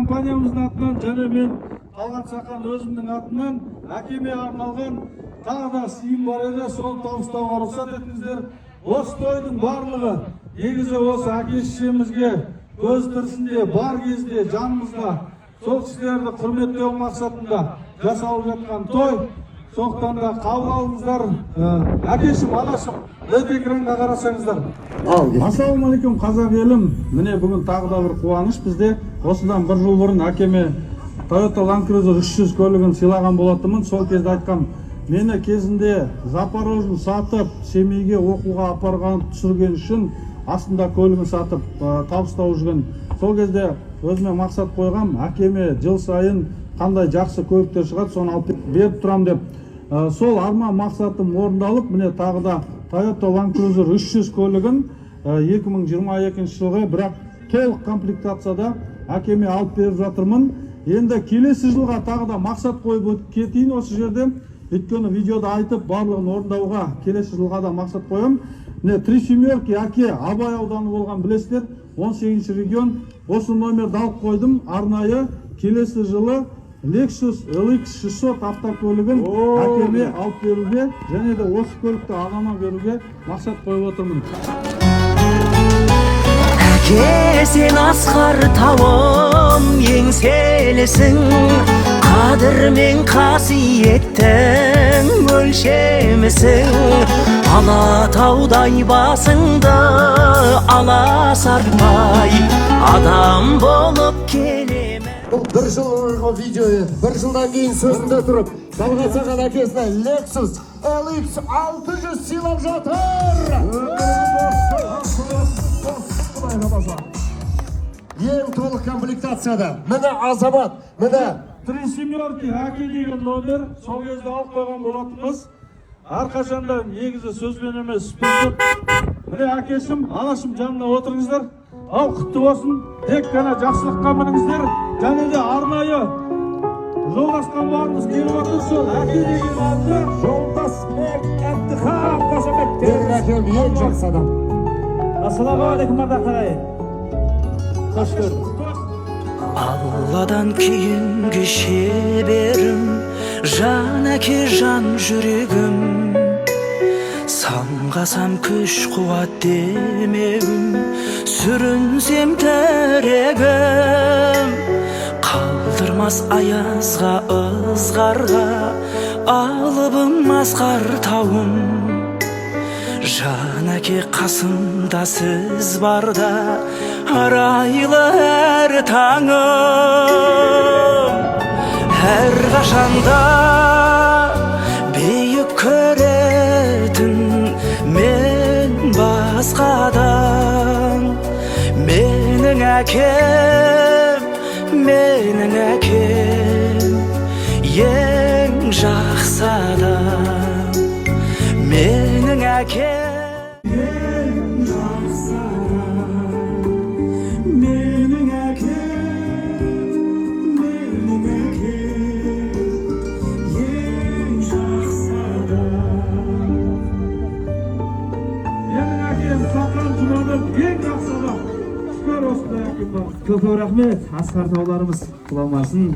Компаниямыздың атынан және мен, Талғат Сақан, өзімнің атымнан әкеме арналған тағы да сыйым бар еді, соны табыстауға рұқсат етіңіздер. Осы тойдың барлығы негізі осы әке шешемізге көз тірісінде бар кезде жанымызда сол кісілерді құрметтеу мақсатында жасалып жатқан той. Сондықтан да қабыл алыңыздар. Әкешім, анашым, лед экранға қарасаңыздар. Ал. Ассалаумағалейкум, қазақ елім! Міне, бүгін тағы да бір қуаныш бізде. Осыдан бір жыл бұрын әкеме Toyota Land Cruiser 300 көлігін сыйлаған болатынмын. Сол кезде айтқам, мені кезінде Запорожье сатып, Семейге оқуға апарған, түсірген үшін астында көлігін сатып, табыс тауып жүрген. Сол кезде өзіме мақсат қойғам, әкеме жыл сайын қандай жақсы көліктер шығады, соны алып беріп тұрам деп. Сол арман мақсатым орындалып, міне, тағы да Toyota Land Cruiser 300 көлігін, 2022 жылғы, бірақ толық комплектацияда әкеме алып беріп жатырмын. Енді келесі жылға тағы да мақсат қойып өтіп кетейін осы жерде, өйткені видеода айтып, барлығын орындауға келесі жылға да мақсат қоямын. Міне, три семерки, әке, Абай ауданы болған, білесіздер, 18 регион. Осы номерді алып қойдым арнайы, келесі жылы Lexus LX 600 автокөлігін әкеме алып беруге және де осы көлікті анама беруге мақсат қойып отырмын. Әке, сен асқар тауым, еңселісің, қадір мен қасиеттің өлшемісің. Алатаудай басыңды аласарпай, адам болып келемін. Бұл бір жыл бұрынғы видео еді. Бір жылдан кейін сөзінде тұрып, Талғат Сақан әкесіне Lexus LX 600 сыйлап жатыр. Құдай қаласа. Ең толық комплектацияда. Міне, азамат, міне. Три семерки, әке деген номер, сол кезде алып қойған болатынбыз. Әрқашанда негізі сөзбен емес, іспен деп. Міне, әкешім, анашым, жанына отырыңыздар. Ал, құтты болсын, тек қана жақсылыққа мініңіздер. Және де арнайы Жолдасқан бауырымыз келіп отыр, сол әке деген атты. Жолдасбек Әбдіхан, қошеметтер. Менің әкем ең жақсы адам. Ассалаумағалейкум, ардақты ағайын, қош көрдік. Алладан кейінгі шеберім, жан әке, жан жүрегім, самғасам, күш қуат демеуім, сүрінсем, тірегім, қалдырмас аязға, ызғарға, алыбым, асқар тауым. Жан әке, қасымда сіз барда арайлы әр таңым, әрқашанда биік көретін мен басқадан. Менің әкем, менің әкем ең жақсы адам. Менің әкем ең жақсы адам. Менің әкем, менің әкем ең жақсы адам. Менің әкем Сақан Жұмабек ең жақсы адам. Шүкір, осындай әкем бар. Көп көп рахмет, асқар тауларымыз құламасын.